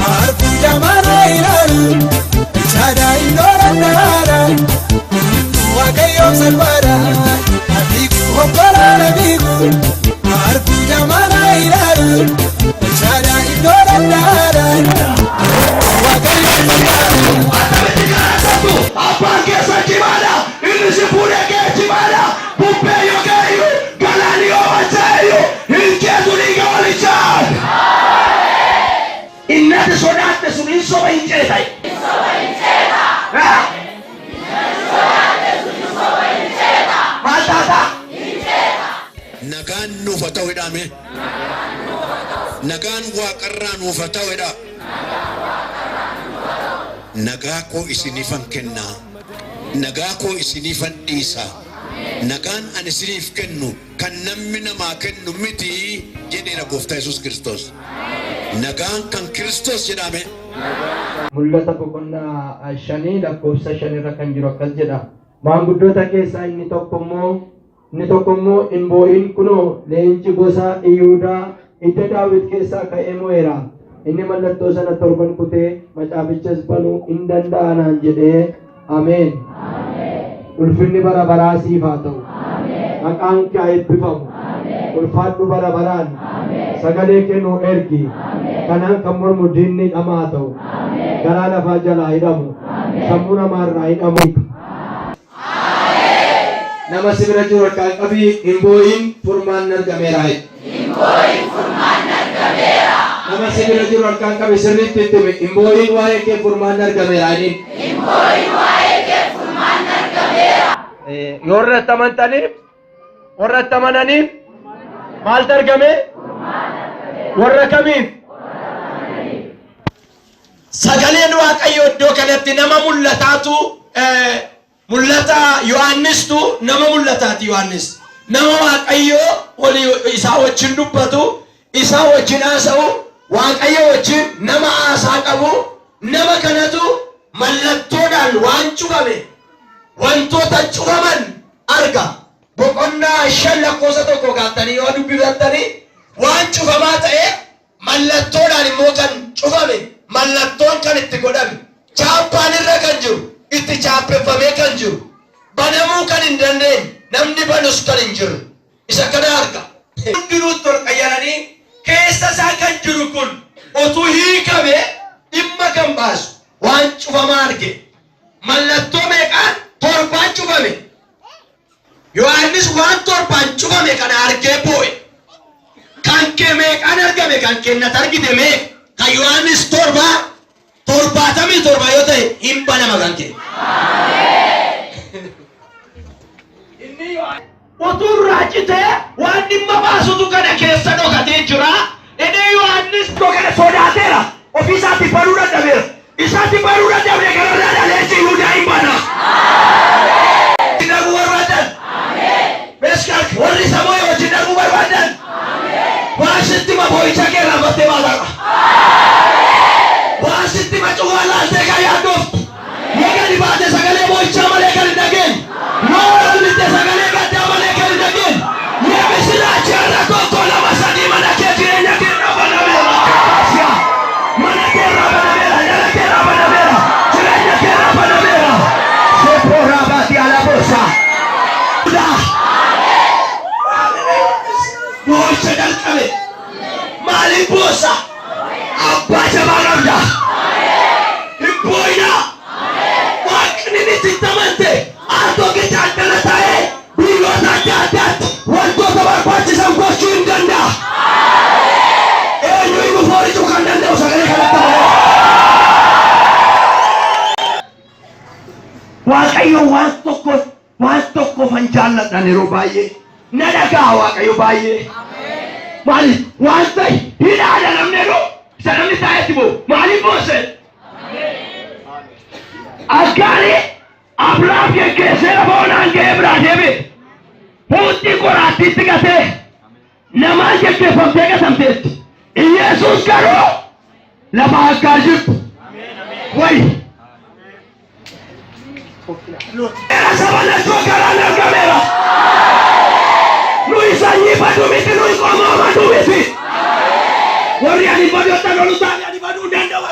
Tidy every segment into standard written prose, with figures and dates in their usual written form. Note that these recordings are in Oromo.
Arguu jamaana ilaalu Ichaadha indoorannaadha Waaqayyoon salphaadha Afiigu hokkolaana fiigu Arguu jamaana ilaalu Ichaadha indoorannaadha Waaqayyoon salphaadha. Akkamitti kadhattu? Abbaan keessan cimaadha. Inni si fuudhee ka'e cimaadha. Bubbee yoo ka'e iyyuu, galaanni yoo machaa'e iyyuu, hin ceetu dhiiga walichaan. Inni ati sodaatte sun hin soba hin ceeta. Ha? Maal taata? Nagaan nuuf haa ta'u jedhaa mee. Nagaan waaqarraa nuuf haa ta'u jedhaa. Nagaa koo isiniifan kennaa. Nagaa koo isiniifan dhiisa. Nagaan ani isiniif kennu kan namni namaa kennu miti jedheera gooftaa Yesuus Kiristoos. Nagaan kan Kiristoos jedhaa mee. Mul'ata boqonnaa shanii lakkoofsa shanirra kan jiru akkas jedha. Maanguddoota keessaa inni tokko immoo, "Hin boo'in, kunoo leenci gosa Yihuudaa hidda Daawit keessaa ka'ee mo'eera. Inni mallattoo sana torban kutee macaafichas banuu hin danda'a" naan jedhee. Ameen. Ulfinni bara baraa siif haa ta'u. Maqaan kee haa eebbifamu. Ulfaadhu bara baraan. Sagalee kee nuu ergi. Kanaan kan mormu diinni dhamaa haa ta'u. Garaa lafaa jalaa hidhamu. Sammuu namaarraa hidhamu. Nama si bira jiru harkaan qabii, "Hin boo'in, furmaan argameera" jedhi. Nama si bira jiru harkaan qabi, sirriitti itti himi. "Hin boo'in, waa'ee kee furmaan argameera" jedhiin. Yoo irratti amantaniif, warra itti amananiif maaltu argame? Warra kamiif? Sagaleen Waaqayyo iddoo kanatti nama mul'ataatu, mul'ata Yohannistu, nama mul'ataati Yohannis. Nama Waaqayyo olii isaa wajjin dubbatu, isaa wajjin haasa'u, Waaqayyo wajjin nama haasaa qabu, nama kanatu mallattoodhaan waan cufame, wantoota cufaman arga. Boqonnaa 5 lakkoofsa 1 kaattanii yoo dubbifattanii, waan cufamaa ta'e, mallattoodhaan immoo kan cufame, mallattoon kan itti godhame, chaappaan irra kan jiru, itti chaappeffamee kan jiru, banamuu kan hin dandeenye, namni banus kan hin jirre, isa kana arga. Hundinuu itti ol qayyaranii keessa isaa kan jiru kun utuu hiikame dhimma kan baasu waan cufamaa arge. Mallattoo meeqaan? Torbaan cufame. Yohaannis waan torbaan cufame kana argee boo'e. Kan kee meeqaan argame? Kan kennat argite mee? Kan Yohaannis torba, 77 yoo ta'e hin banama kan kee. Inni utuu irraa citee waan dhimma baasutu kana keessa dhokatee jira. Inni Yohaannis kana sodaateera. Ofii isaatti banuu dadhabeera. Isaatti banuu dadhabne kanarraa leenci Yihudaa hin bana. Darbuu barbaadan. Beeskaa warri samoo wajjin darbuu barbaadan. Waan sitti ma boo'icha kee raaffattee baataadha. Waan sitti ma cufaa laaltee kan yaaddooftu. Yoo gadi baate sagalee boo'ichaa malee kan hin dhageenye. Yoo ol lixxe sagalee gaddaa malee kan hin dhageenye. የምስራች har'a tokko, lama, sadii mana kee, jireenya kee irraa banameera. Mana kee irraa banameera. Dhala kee irraa banameera. Jireenya kee irraa banameera. Seeporaa baatii alaboosa. Boo'icha jalqabe. Maaliif boossa? Abbaa jabaa qabda. Hin boo'inaa. Waaqni itti amante al tokkicha addana taa'ee biyyoota adda addaatti wantoota barbaachisan gochuu hin danda'a. Eenyu inni fooricuu kan danda'u sagalee kanatti amanee? Waaqayyo waan tokko, waan tokkoofan jaalladhan yeroo baay'ee. Na dhagaa Waaqayyo baay'ee. Maaliif waan ta'e hidhaadha namni jedhu, isa namni taa'etti boo maaliif boosse? Aggaari Abrahaam geggeessee lafa onaan ga'ee biraa deebi'e. Huuxxii qoraattiitti gatee namaan geggeeffamtee gatamteetti. Iyeesuus garuu lafa Aggaar jirtu. Wayi. Saba lachuu karaan argameera. Nuyi sanyii badu miti, nuyi qomoo badu miti. Warri ani badu akka lolu taane ani baduu hin danda'u.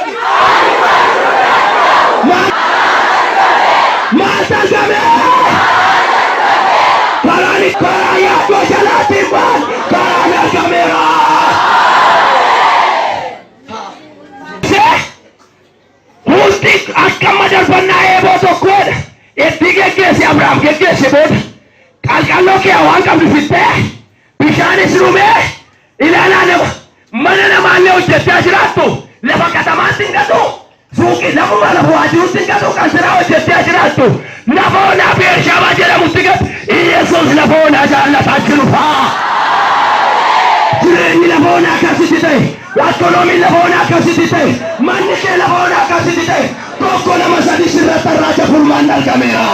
Wanti akka amma darbannaa eeboo tokkoodha. Itti geggeesse Abrahaam geggeesse booda qalqalloo kee waan qabdu fittee bishaanis dhumee ilaalaa nama mana namaallee hojjechaa jiraattu lafa katamaatti hin gatu suuqii lafuma lafa waajirutti hin gatu kan siraa hojjechaa jiraattu lafa onaa Beershaabaa jedhamutti gatu. Iyesuus lafa onaa jaallataa jiru faa. Jireenyi lafa onaa akkasitti ta'e, akkonoomiin lafa onaa akkasitti ta'e, manni kee lafa onaa akkasitti ta'e, tokko lama sadii sirratti arraacha furmaan argameera.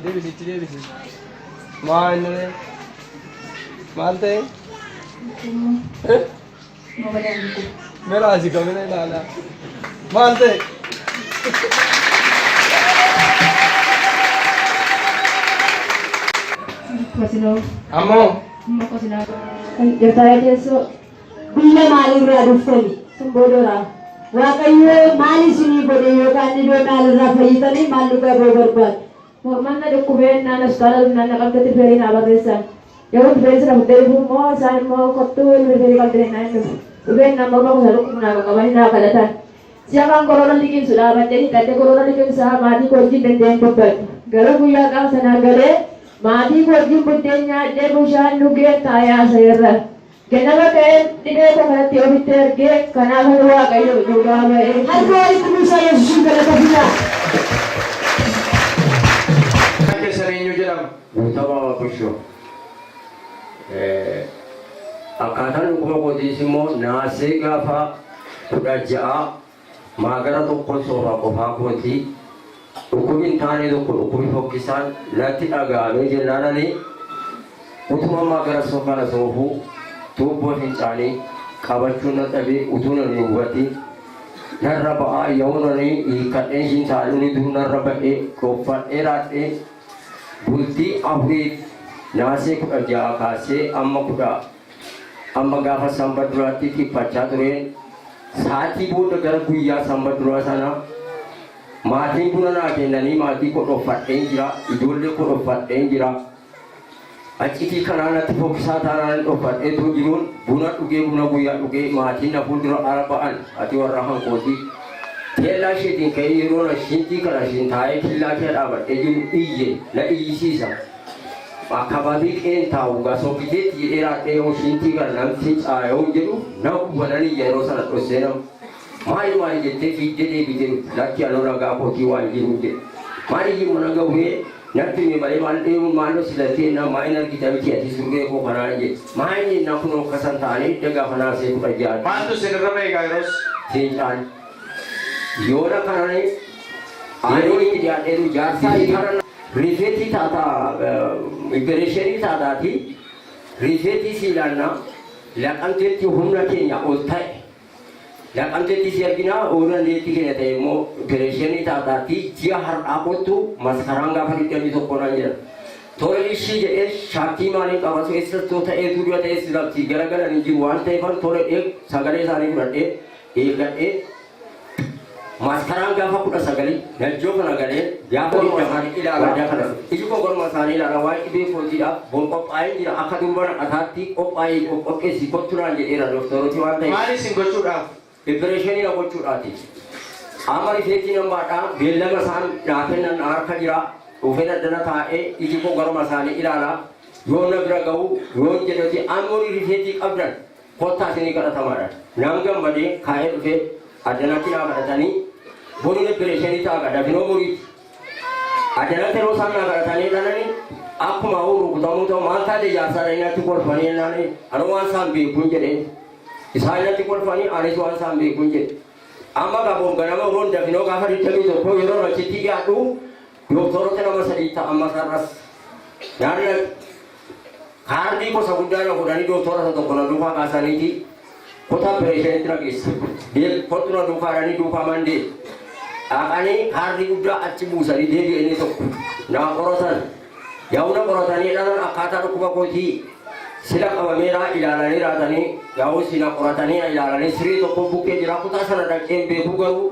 Deebisi itti deebisi. Maa inni ree? Maal ta'e? Mera asii kamina ilaalaa. Maal ta'e? Ammoo Jirtaayee teessoo Biyya maalirraa dhuftani? Simboodoraa. Waaqayyo maal isinii godhe yookaan dhibee maalirraa fayyitanii maal dhugaa ba'uu barbaadu? Mormaan na dhukkubee naan hospitaala dhufnaan Naqamtetti riferii naa barreessan. Yeroo riferii sana fudhee dhufu immoo isaan immoo kottuu riferii qabdi jennaan hin dhufu. Dhufeen naan morma gosa dhukkubu naa qaqqabanii naa kadhatan. Si'a kaan koroora liqimsu dhaabadhee hiixadhee koroora liqimsaa maatii koo wajjin danda'een dubbadhu. Garuu guyyaa qaama sanaa galee maatii koo wajjin buddeen nyaadhee bishaan dhugeen taa'ee haasa'eerra. Ganama ka'een dhibee koo kanatti ofitti argee kanaaf ani Waaqayyoof dhugaa ba'e. Harka walitti buusaa Yesuusiin galata fidaa. Maqaan keessan eenyu jedhama? Guutamaa Waaqoshoo. Akkaataan dhukkuba kootiis immoo naasee gaafa 16 maagara tokkon soofaa qofaa kootii dhukkubi hin taane tokko dhukkubi fokkisaan natti dhaga'amee jennaan ani utuma maagara kana soofuu tuubboo fincaanii qabachuun dadhabee utuu nan hin hubatiin narra ba'aa yoon ani hiikkadheen ishiin taa'uun narra ba'ee dhoffadhee raadhee bultii afuriif naasee 16 kaasee amma kudha amma gaafa sanba duraatti dhiphachaa tureen sa'aatii booda gara guyyaa sanba duraa sana maatiin buna naa kennanii maatii koo dhoffadheen jira, ijoollee koo dhoffadheen jira. Accitii kanaa natti fokkisaa taanaan dhoffadheetu jiruun buna dhugee buna guyyaa dhugee maatiin na fuuldura ala ba'an ati warra hankootii. Teellaa isheetiin ka'ee yeroo na shintii kana ishiin taa'ee killaa kee dhaabadhee jiru iyye na iyyisiisa. Akkababii qeen taa'u gaa sokkiteetti jedhee raadhee yoo shintii kana nan finca'a yoo jedhu na guba nan iyya yeroo sana dhossee nama. Maali maali jettee fiigdee deebitee dhufte lakki anoo nagaa kootii waan jiru jedhe. Maali iyyuu mana gahee natti hime malee maal dheebuun maal dhosilattee na maa hin argita miti ati surree koo kanaan jedhe. Maa inni na kunoo akkasan ta'anii hidda gaafa naasee 16. Maaltu isin irra ba'e egaa yeroos? Fincaan. Yoona kanani yeroo itti dhiyaadheeru jaarsaa kara rifeetii taataa impireeshinii taataati rifeetii siilaannaa Laqamteetti humna keenya ol ta'e Laqamteetti si argina yoo dandeettii keenya ta'e immoo opereeshinii taataatti ji'a har'aa kottu maskaraan gaafa 21 naan jedhan. Tole ishii jedhee shakkii maaliin qabatu eessattuu ta'eetu dura ta'es lafti garagalanii jiru waan ta'eefan tole dhee sagalee isaanii fudhadhee eeggadhee Maskaraan gaafa 19 Najjoo kana galee gaafa 20 ilaala waldaa kana iji koo garuma isaanii ilaala waa'ee dhibee kootiidhaaf bon qophaa'een jira akka durba naqataatti qophaa'ee of qopheessi kottu naan jedheera doktoroti waan ta'eef. Maal isin gochuudhaaf? Opereeshinii na gochuudhaati. Amma rifeetii nan baadhaa beellama isaan naa kennan na harka jira dhufeen addana taa'ee iji koo garuma isaanii ilaala yoo na bira ga'u yoon jedhuti amma rifeetii qabdan Kottaa isinii kadhatamaadha. Naan gammadee kaa'ee dhufee addanatti naa kadhatanii boruun opereeshinii ta'a dafinoo boriiti. Addanatti yeroo isaan naa kadhatanii dhalanii akkuma hawwu rukutamuu ta'u maal taate jaarsaa dhanii natti kolfanii jennaan anoo waan isaan beekuun jedhee isaan natti kolfanii anis waan isaan beekuun jedhe. Amma gaboon ganama yeroon dafinoo gaafa 21 yeroo achitti dhiyaadhu doktoroota nama sadii ta'a amma sarras. Naannoo Kaardii gosa guddaa na godhanii doktora isa tokko na duukaa kaasaniiti kutaa opereeshinitti na geessa. Deem kottu na duukaa jedhanii duukaa man deem. Dhaqanii kaardii guddaa achi buusanii deebi'e inni tokko naa qoratan. Yaa'u na qoratanii dhalan akkaataa dhukkuba kootii sila qabameeraa ilaalanii raatanii yaa'u sila qoratanii ilaalanii siree tokko bukkee jira kutaa sana dhaqeen beekuu garuu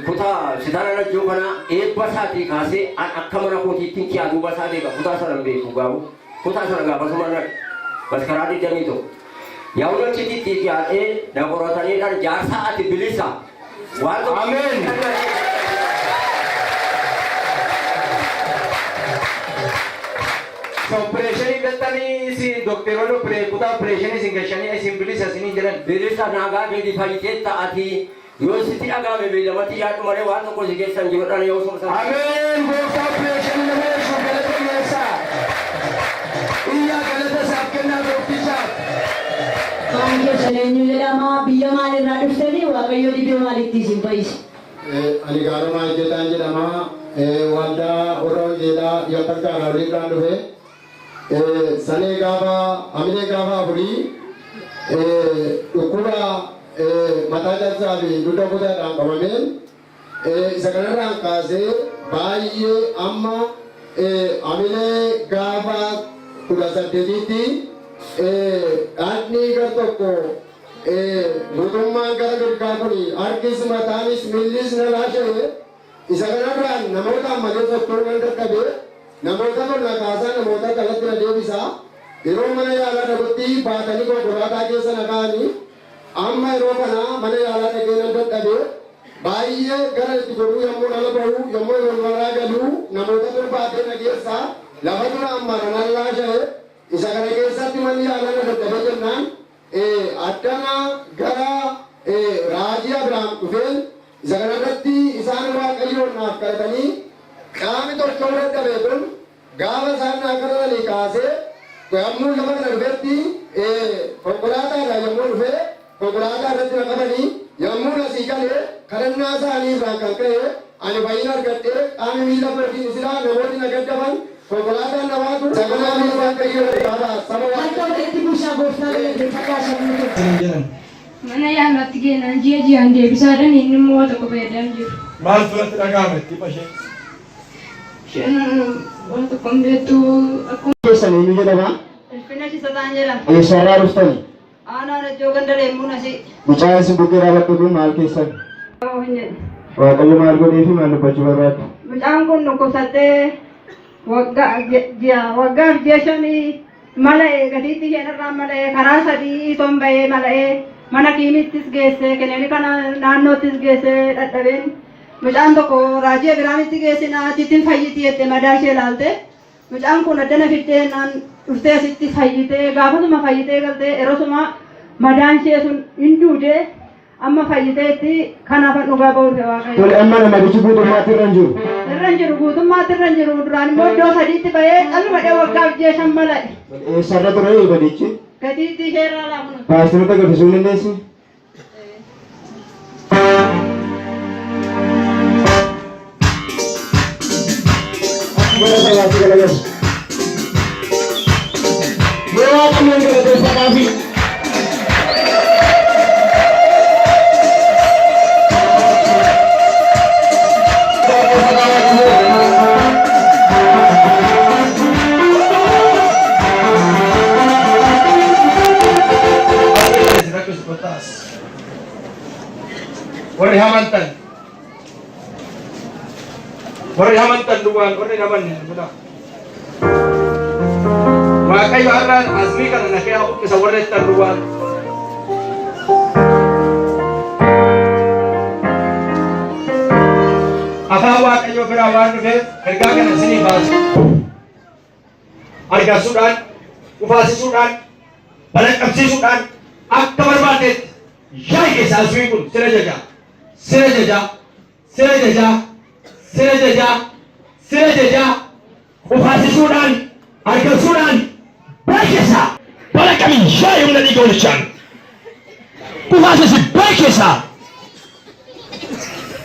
kutaa sitana lajjoo kana eebba isaatii kaasee an akka mana kootiitti kiyaa duuba isaa beeka kutaa sana hin beeku garuu. Kutaa sana gaafasuma naqe. Maskaraa 21. Yaa'uun achitti itti dhiyaadhee na qorataniidhaan jaarsa ati bilisa. Waan tokko. Ameen. Opereeshinii galtanii isin dookteroonni operee kutaa opereeshinii isin gashanii isin bilisa isiniin jedhan. Bilisa nagaa keeti fayyiteetta ati yoo sitti dhaga'ame beellamatti dhiyaadhu malee waan tokko si keessa hin jiru dhaan yoo sana. Ameen. Gooftaa opereeshinii nama yesuuf galata dhiyeessaa. Iyyaa galata isaaf kennaa gooftichaaf. Maqaan keessan eenyu jedhama? Biyya maalirraa dhuftanii? Waaqayyo dhibee maalitti isin fayyise? Ani Gaarumaa Ejjetaan jedhama. Waldaa warra Wangeelaa Yakkan Gaaraarii irraan dhufe. Sanee gaafa Hamilee gaafa afurii dhukkuba mataa cabsaa fi dugda kutaadhaan qabameen isa kanarraan kaasee baay'ee amma Hamilee gaafa 18tti dhaqni gar tokko guutummaan gara mirgaa kun harkis mataanis miillis na laasha'e. Isa kanarraan namoota malee socho'uu nan dadhabe. Namoota tol na kaasaa, namoota kalatti na deebisaa. Yeroo mana yaalaa dhaqutti baatanii konkolaataa keessa na kaa'anii. Amma yeroo kana mana yaalaa dhaqee nan dadhabe. Baay'ee gara itti godhuu yommuu ala bahu, yommuu walmaraa galuu namoota torbaatee na geessaa. Lafa dura amma nan laasha'e. Isa kana keessatti manni yaalaa na dadhabee jennaan addana gara raajii Abiraam dhufeen isa kanarratti isaan Waaqayyoon naaf kadhatanii qaamni tolchuu dadhabe kun gaafa isaan naa kadhatanii kaasee yommuu lafa kana dhufetti konkolaataadhaan yommuu dhufee konkolaataa irratti na qabanii yommuu nasii galee kadhannaa isaanii irraan kan ka'e ani fayyina argadhee qaamni miila kootiin silaa namoonni na gaddafan konkolaataan na baatu sagalee Waaqayyoo saba Harka walitti buusaa gooftaa galateeffadhaa sammuu tokko. Jedhan. Mana yaalaatti geenaan ji'a ji'aan deebisaadhaan inni immoo waa tokko fayyadamaa jiru. Maal turatti dhaga'ame itti ishee? Isheen waan tokko hin beektu akkuma. Keessan eenyu jedhama? Ulfina Shisataan jedhama. Eessarraa dhuftani? Aanaan Ajjoo ganda leemmuun asii. Mucaa isin bukkee dhaabbattu kun maal keessan? Hin jedhu. Waaqayyo maal godhee fi maal dubbachuu barbaaddu? Mucaan kun dhukkubsattee waggaa ji'a waggaaf ji'a shanii mala'ee gatiitti isheen irraa mala'ee karaa sadii tomba'ee mala'ee mana kiimittis geessee keneen kana naannoottis geessee dhadhabeen mucaan tokko raajii Abiraamitti geessina achittiin fayyiti jette madaa ishee ilaalte. Mucaan kun addana fiddee naan dhuftee asitti fayyitee gaafasuma fayyitee galtee yerosuma madaan ishee sun hin duudee amma fayyiteetti kanaaf dhugaa ba'uu dhufe Waaqayyo. Tole, amma namatichi guutummaatti irra hin jiru. Irra hin jiru, guutummaatti irra hin jiru. Duraan immoo iddoo sadiitti ba'ee calma dhee waggaaf ji'a shan mala'e. Eessarra ture badichi? Gatiittii ishee irraa laafnu. Paasteroota agarsiisuu hin dandeessi? Gara sabaatti galagalu. Yoo Waaqayyoon galateeffadhaafi. Warri hamantan. Warri hamantan duwwaan warri hin amanne godha. Waaqayyo har'a azmii kana na kee isa warra ittan duwwaan. Afaan Waaqayyoo biraa waan dhufeef ergaa kana isinii baasu. Argasuudhaan, kufaasisuudhaan, balaqqabsiisuudhaan akka barbaaddeetti yaa'ii keessa azmiin kun sira jajaa, sira jajaa, sira jajaa, sira jajaa, sira jajaa, kufaasisuudhaan, argasuudhaan beeksisa. Balaqqamii yaa'ii humna dhiiga olichaan. Kufaasisi beeksisa.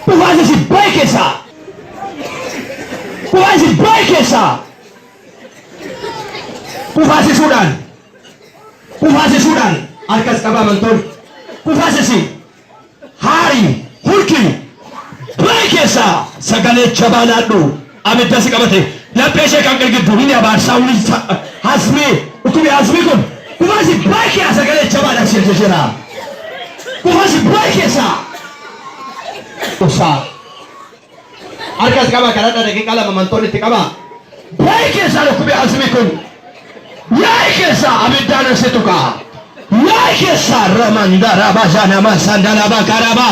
Kufaasisi beeksisa. Kufaasisi beeksisa. Kufaasisuudhaan. Kufaasisuudhaan harkas qaba amantoonni. Kufaasisi. Haari hulki beeksisa sagalee jabaa laadhu abidda si qabate laphee ishee kan girgiddu ni abaarsaa wuli hasmii dhukkubni hasmii kun kufaasi beeksisa sagalee jabaadhaan si ajajeera. Kufaasi beeksisa. Kusaa. Harkas qaba kadhadha daqiiqaa 2 amantoonni itti qaba. Beeksisa dhukkubni hasmii kun yaa'ii keessa abiddaan si tuqa. Yaa'ii Yaa'ii keessaa ramandaraba janama sandalaba karaba.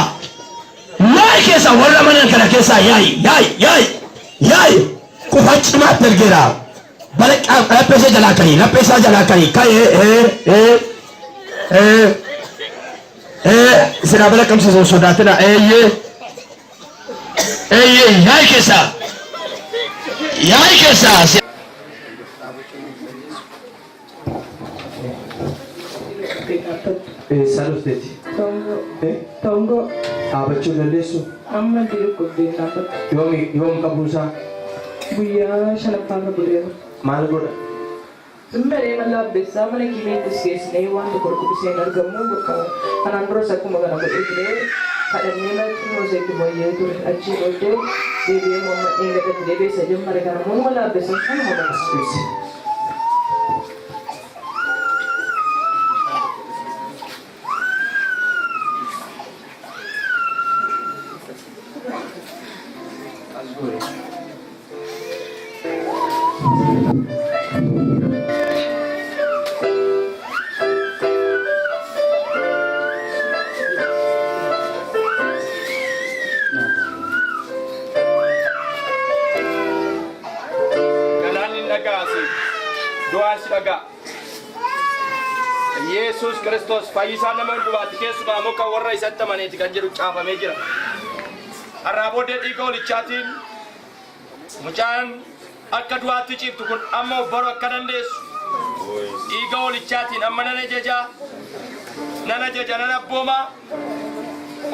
Yaa'ii keessaa warra manan kana keessaa yaa'i yaa'i yaa'i yaa'i qufa cimaatti ergeera. Balaqqaa laphee ishee jalaa ka'i laphee isaa jalaa ka'i ka'i ee ee ee ee isin haa balaqqamsiisu hin sodaatina eeyyee eeyyee yaa'ii keessaa yaa'ii keessaa. Eessaa dhufteeti? Toongoo. Eh? Toongoo. Dhaabachuu hin dandeessu? Amma illee dhukkubdee hin dhaabbattu. Yoomi yoom qabuusaa? Guyyaa shanaffaa irra buleera. Maal godha? Zimmeree mala abbeessaa mana kiimiittis geessinee waan tokko dhukkubisee hin argamu. Bakka kanaan duras akkuma kana godhee ture. Kadhannee mana xinnoo iseetti wayyaa'ee ture. Achii booddee deebi'ee immoo amma dheengadatti deebi'ee isa jammare kana immoo mala abbeessaa kanuma bakka. Galaanni hin dhaga'a si. Du'aan si dhaga'a. Yesuus Kiristoos fayyisaa nama hundumaati keessumaa immoo kan warra isatti amaneeti kan jedhu caafamee jira. Har'aa booddee dhiiga holichaatiin mucaan akka du'aatti ciiftu kun amma of baruu akka dandeessu dhiiga holichaatiin amma nan ajaja nan ajaja nan abbooma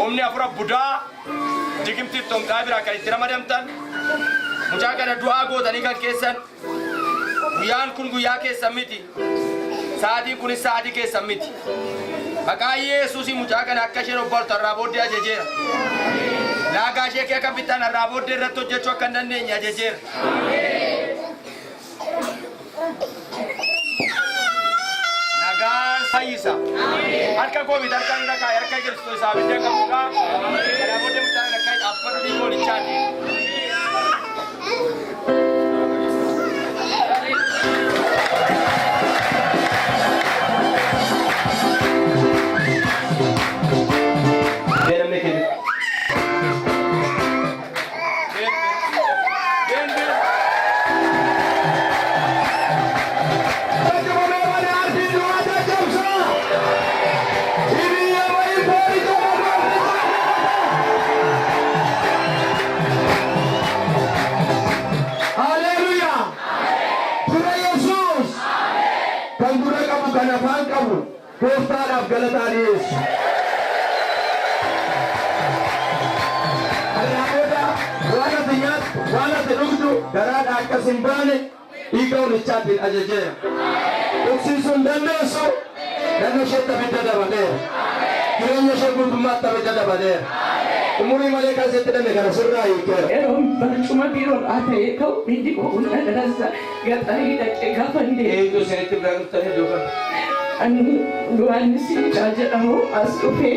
humni afura budaa digimtiif xonqaa biraa kan itti ramadamtan mucaa kana du'aa gootanii kan keessan guyyaan kun guyyaa keessan miti sa'aatiin kunis sa'aatii keessan miti maqaa Yesuusii mucaa kana akka isheen of bartu har'aa booddee ajajeera laagaa ishee kee akka fixan har'aa booddee irratti hojjechuu akka hin dandeenye ajajeera. Nagaan fayyisa. Harka koo miti harka irra kaa'e harka Kiristoos isaa abidda qabudha. Kanaa booddee mucaan kana kaa'e dhaabbatu dhiiga holichaati. Namni kee Haleluyaa! Tura Yesuus! Kan gurra qabu kan afaan qabu gooftaadhaaf galataa dhiyeessu. Kanaa booda waan ati nyaattu, waan ati dhugdu garaadhaa akkas hin baane dhiiga holichaatiin ajajeera. Dhugsiisuu hin dandeessu, dhagna isheetti abidda dabaleera. Jireenya ishee guutummaatti abidda dabaleera. Umurii malee kan sitti hidhame kana sirraa hiikeera. Yeroon barcuma biiroodhaa ta'ee ka'u miilli koo hunda darasa gaxarii dhaqee gaafa hin deemu. Eenyu isinitti biraa dhuftan iddoo kana? Ani Yohaannis Mucaa jedhamu as dhufee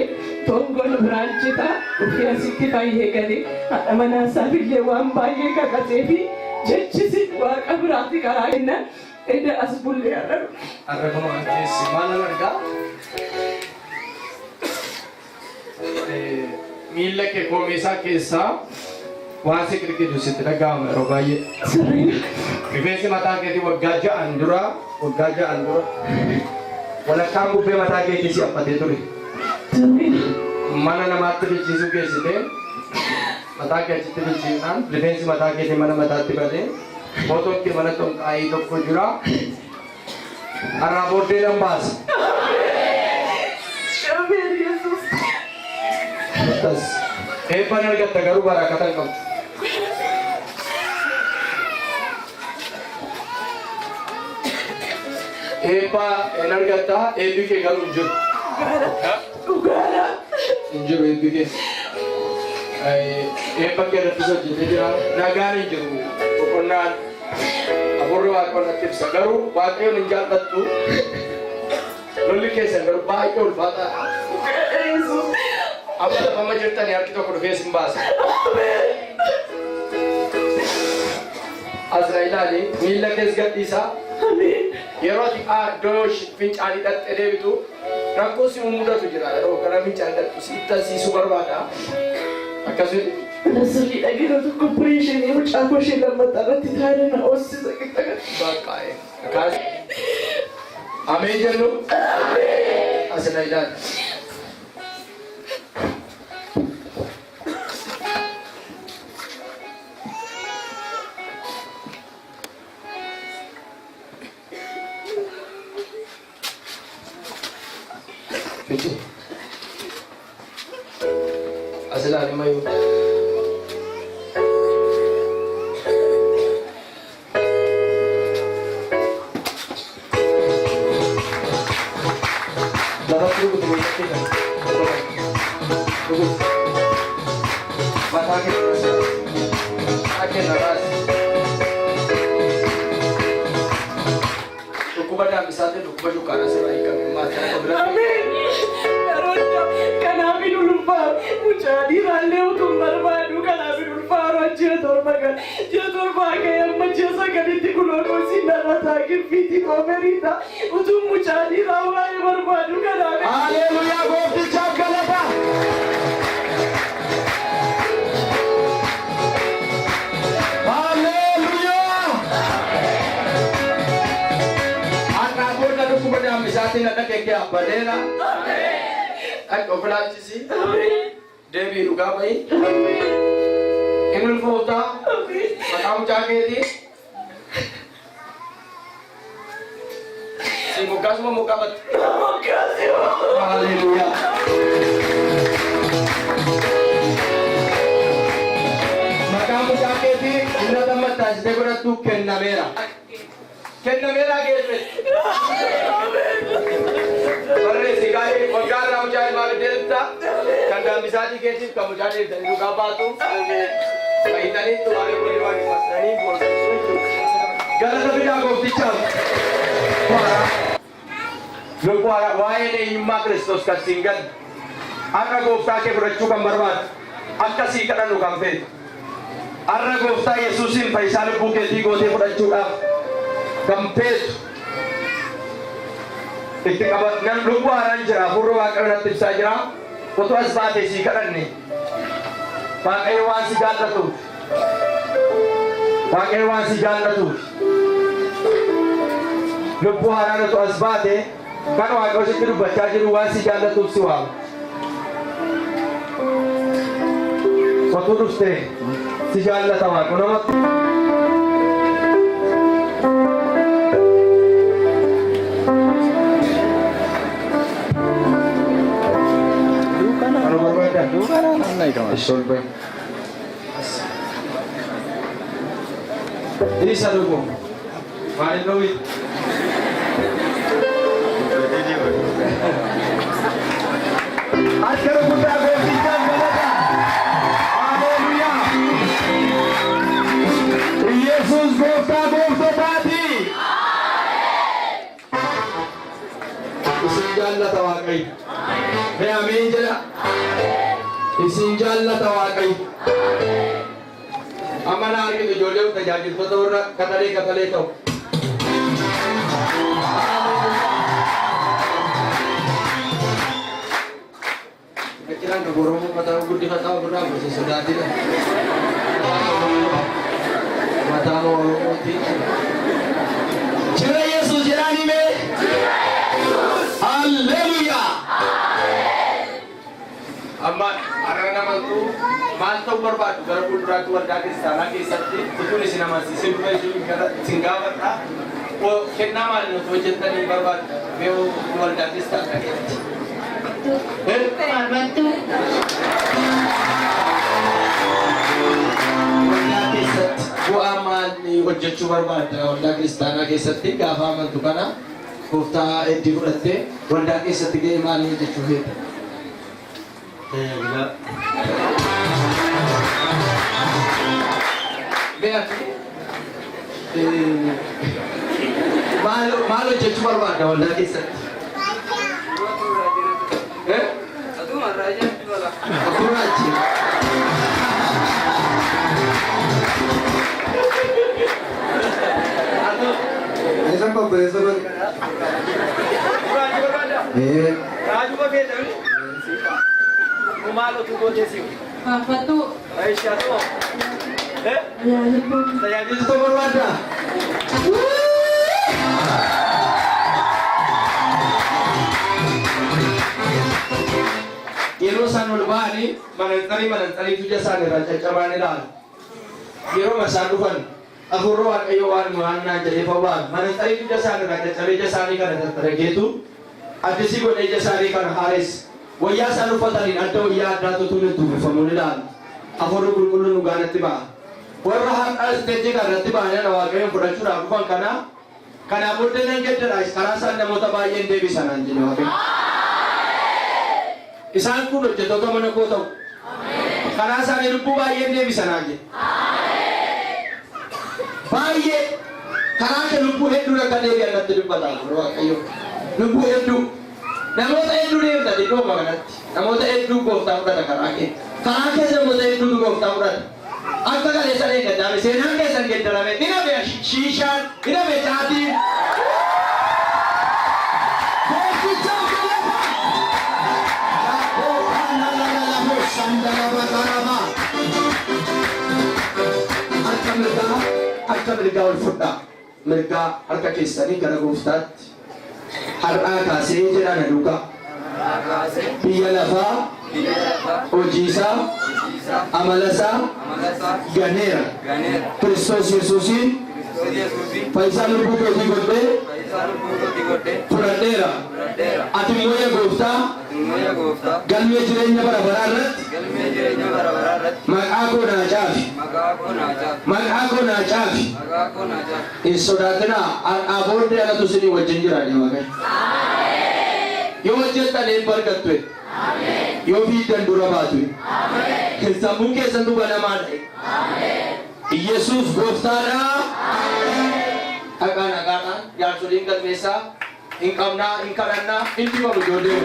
Toongoon biraan jita dhufee asitti fayyee galee haadha manaa isaaf illee waan baay'ee kakatee fi jechisi waaqa biraati karaa kenna eda as bullee har'a dhufe. Har'a kunoo as teesse maalan argaa? Miilla kee koomee isaa keessaa waan si qirqidu sitti dhaga'ama yeroo baay'ee. Rifeensi mataa keetii waggaa ja'an dura waggaa ja'an dura walakkaan bubbee mataa keetii si haphatee ture. Mana namaatti bilchiisuu geessitee mataa kee achitti bilchiifnaan rifeensi mataa keetii mana mataatti badee footoon kee mana xonqaayii tokko jira. Har'aa booddee nan baasa. Ameen Yesuus. Tas. Eebba ni argatta garuu barakata hin qabdu. Eebba hin argatta eebbi kee garuu hin jiru. Dhugaadha. Hin jiru eebbi kee. Eebba kee irrattis hojjetee jira. Nagaan hin jiru. Boqonnaan Hafuurri Waaqayyoon natti ibsa. Garuu Waaqayyoon hin jaallattu. Lolli keessan garuu baay'ee ulfaataadha. Amma lafama jirtanii harki tokko dhufee isin baasa. As na ilaali miilla kees gadhiisaa. Yeroo ati iddoo fincaanii dhaqxee deebitu Rakkoo si mudatu jira yeroo gara miichaan dhaqxu si ittasiisuu barbaada. Akkasumas. Sirriidha yeroo tokko opereeshinii mucaa koo ishee lammataa irratti taa'ee na hoosisa qixa. Bakka kaas. Ameen jennu. Asina ilaali. Fiti. As ilaali mayyuu. Lafatti rukuti booddee kan. Rukuti. Mataa kee irra Mataa kee irra raasi. Dhukkuba daambisaatiin dhukkuba shukkaara sirraa hiikame maatii akka bira. Ameen. Kanaaf hin ulfaa mucaa dhiiraallee utuu hin barbaadu kanaaf hin ulfaa ji'a 7 kan ji'a 7 ka'ee amma ji'a 9tti gulukoosii narra ta'a giffiitii ooferiidha utuu mucaa dhiiraa waa'ee barbaadu kanaaf. Haleluuyaa gooftichaaf galata. Haleluuyaa. Har'aa booda dhukkuba daambisaatiin dhaqee kee abbadeera. Dhaqi of ilaalchisi. Deebii dhugaa bahi. Inni ulfooftaa. Maqaa mucaa keetii. Si moggaasuma moggaafatte. Haleluuyaa. Maqaa mucaa keetii inni gammattaasitee godhattu kennameera. Kennameera geesse. Barreessi gaarii waggaa irraa mucaa ilmaa deemta. Kan daambisaatii keetiif kan mucaa deemtanii dhugaa baatu. Fayyitanii xumaalee godhee waaqeffatanii boonsisuu jechuudha. Galata fidaa gooftichaaf. Lubbuu haaraa waa'een eenyummaa Kiristoos kan siin galle. Har'a gooftaa kee fudhachuu kan barbaadu. Akka sii kadhannu kan feetu. Har'a gooftaa Yesuusiin fayyisaa lubbuu keetii gootee fudhachuudhaaf kan feetu. Itti qaba nan lubbuu haaraan jira hafuurri Waaqayyo natti ibsaa jira. Utuu as baatee sii kadhanne. Waaqayyo waan si jaallatuuf. Waaqayyo waan si jaallatuuf. Lubbuu haaraan utuu as baate kan Waaqayyo sitti dubbachaa jiru waan si jaallatuuf si waama. Otuu dhuftee si jaallata Waaqu namatti. Anu barbaada. Ishol bahi. Isa dhugu. Maaliif dhowwi? Harka rukuttaa gooftichaaf galata. Haleluuyaa. Yesuus gooftaa gooftotaati. Isin jaallata Waaqayyo. Mee ameen jedha. Isin jaallata Waaqayyo. Amma na argitu ijoollee tajaajiltoota warra katalee katalee ta'u. Achiraan kan Oromoo mataa guddifataa ofirraa gosa sodaatidha. Mataa Oromooti. Jira Yesuus jedhaan himee. Halleluuyaa. Amma har'a namantu maal ta'uu barbaadu gara fuulduraatti waldaa kiristaanaa keessatti utuun isin amansiisin dura isin gaafadha. Kennaa maali nuti hojjettanii barbaadu mee waldaa kiristaanaa keessatti? Faarfattuu. Waldaa keessatti bu'aa maalii hojjechuu barbaadda waldaa kiristaanaa keessatti gaafa amantu kana gooftaa heddii fudhattee waldaa keessatti ga'ee maalii hojjechuu feeta? Tajaajila. Mee ati maal maal hojjechuu barbaadda waldaa keessatti? Eh? Gurraachi. Isa obboleessa godhe. Gurraachi barbaadda? Ee. Raajuma feetamni? Maal otuu gootee si'u? Faarfattuu. Aishaa too. Tajaajiltuu barbaaddaa? Yeroo isaan ol ba'anii mananxarii mananxariitu ija isaanii irraa caccabaan ilaala. Yeroo isaan dhufan hafuurri Waaqayyoo waan waan naan jedhee ba'an mananxariitu ija isaanii irraa caccabee ija isaanii kana tattarageetu addisii godhee ija isaanii kana haareessa. Wayyaa isaan uffataniin adda wayyaa addaatu utuu itti uwwifamuun ilaala. Hafuurri qulqulluun dhugaa natti ba'a. Warra har'a isteejii kana irratti ba'anii ana Waaqayyoon fudhachuudhaaf dhufan kana kanaa booddee nan geddara karaa isaan namoota baay'een deebisa naan jedhe Waaqayyo. Isaan kun hojjettoota mana koo ta'u. Karaa isaanii lubbuu baay'een deebisa naan jedhe. Baay'ee karaa kee lubbuu hedduun akka deebi'an natti dubbata Waaqayyo. Lubbuu hedduu. Namoota hedduu deemta iddooma kanatti. Namoota hedduu gooftaa fudhata karaa kee. Karaa keessa namoota hedduutu gooftaa fudhata. Akka kaleessa eeggaddaame seenaan keessan geddarame ni hafe shiishaan ni hafe caatiin. Gooftichaaf galata. Harka mirgaa harka mirgaa ol fudhaa. Mirgaa harka keessanii gara gooftaatti. Har'aa kaasee jedhaa na duukaa. Biyya lafaa hojiisaa amalasaa ganeera. Kiristoos Yesuusiin fayyisaa lubbuu kootii godhee fudhadheera. Ati immoo yaa gooftaa galmee jireenya bara baraa irratti maqaa koo naa caafi. Maqaa koo naa caafi. Hin sodaatinaa har'aa booddee anatu isinii wajjin jira jedhe Waaqayyo. Yoo hojjettan eebba argattu. Yoo fiigdan dura baatu. Sammuun keessantu banamaadha. Iyyasuus gooftaadha. Dhaqaa nagaadhaan jaarsoliin galmeessaa hin qabnaa hin kadhannaa hin dibamu ijoollee.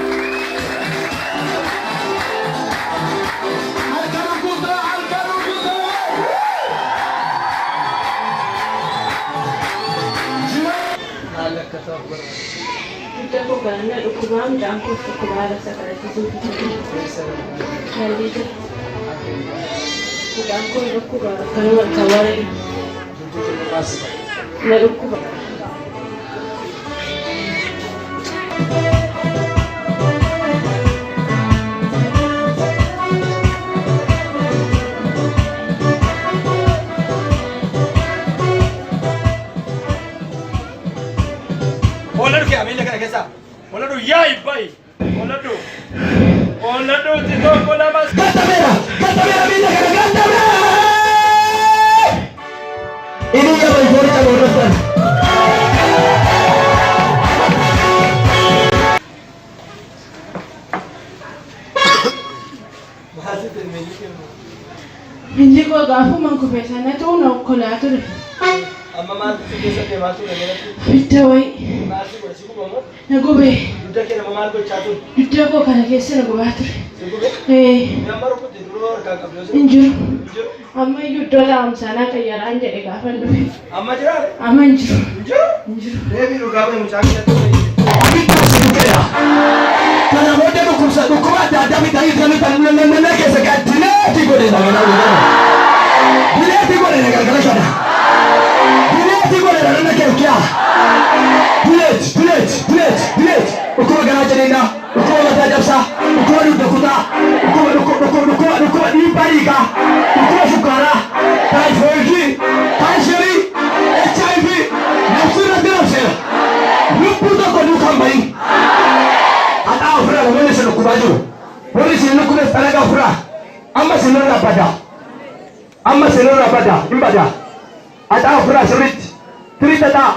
Harka rukutaa, harka rukutaa. Haala akka ta'u barbaada. Dugda koo kana na dhukkubaa mucaan koos dhukkubaa rasa kadhachiisuuf yaalii jira. Mucaan koo dhukkuba akkanuma tabaree na dhukkuba. Hoolladhu kee miila kana keessaa. Hoolladhu yaa'i ba'i. Hoolladhu. Hoolladhu tokko lama. Gatameera! Gatameera miila kana gatameera! Inni yaba ijoollee qabu hordoftan. Miilli koo gaafuma kufe sanatu na okkolaa ture. Amma maaltu si keessa deemaa ture meelatti? Abidda wayii Maal si godhe si guba moo? na gube. Dugda kee nama maal gochaa ture? Dugda koo kana keessa na gubaa ture. Si gube? Ee, Nama rukutte duroo harkaa qabdu yoo si hin jiru. Hin jiru. Amma iyyuu iddoo taa'umsaa qayyaraan jedhe gaafa dhufe. Amma jiraa? Amma hin jiru. Hin jiru? Hin jiru. Deebii dhugaa ba'e mucaan keessatti fayyade. Abidda si bukeera. Kana booddee dhukkubsa dhukkuba adda addaa bitanii kan nannannaa keessa kan dileetii godheera kana godheera. Dileetii godheera galgala kana. Dileetii godheera nanna keekkiyaa. Dileet dileet dileet dileet dhukkuba garaa jabinaa dhukkuba mataa cabsaa dhukkuba dugda kutaa dhukkuba dhukkuba dhukkuba dhukkuba dhukkuba dhiibbaa dhiigaa dhukkuba shukkaaraa taayifoidii kaanserii HIV nafsi irratti nafseera. Lubbuu tokko duukaa hin bahin. Haxaa ofirraa namoonni isin dhukkubaa jiru. Warri isin dhukkubes dhalagaa ofirraa. Amma isin irraa bada. Amma isin irraa bada. Hin bada. Haxaa ofirraa sirriitti. Firii xaxaa.